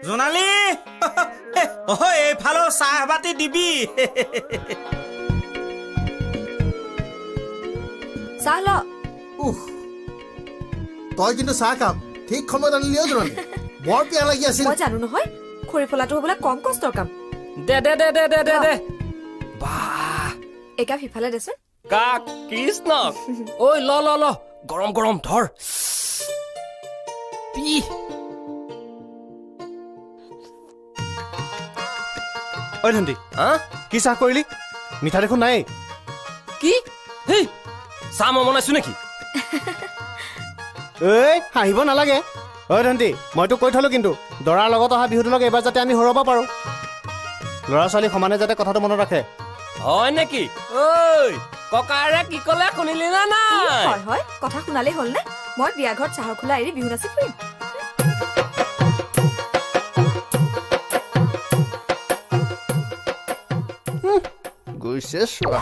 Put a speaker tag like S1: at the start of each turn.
S1: জোনালী, অ এইফালেও চাহ বাতি দিবি।
S2: চাহ ল।
S3: উফ, তই কিন্তু চাহ কাপ ঠিক সময়ত আনিলি অ জোনালী, বৰ পিয়াহ লাগি আছিল।
S2: মই জানো নহয়, খৰি ফলাটো হ'বলৈ কম কষ্টৰ কাম।
S4: দে দে দে দে দে দে দে। বাহ,
S2: একাপ সিফালে দেচোন।
S4: কাক? কৃষ্ণক। ঐ ল ল ল, গৰম গৰম ধৰ। পি।
S5: ঐ ধন্তি,
S4: হা?
S5: কি চাহ কৰিলি? মিঠা দেখোন নাই।
S4: কি? হেই, চাহ মই বনাইছো নেকি?
S5: ঐ হাঁহিব নালাগে। ঐ ধন্তি, মইতো কৈ থলো কিন্তু দৰাৰ লগত অহা বিহুটোলক এইবাৰ যাতে আমি হৰুৱাব পাৰো। ল'ৰা ছোৱালী সমানে যাতে কথাটো মনত ৰাখে।
S4: হয় নেকি? ঐ ককাৰে কি ক'লে শুনিলি নে নাই?
S2: হয় হয়, কথা শুনালেই হ'ল নে? মই বিয়া ঘৰত চাহৰ খোলা এৰি বিহু নাচি ফুৰিম।
S3: গৈছে চোৱা।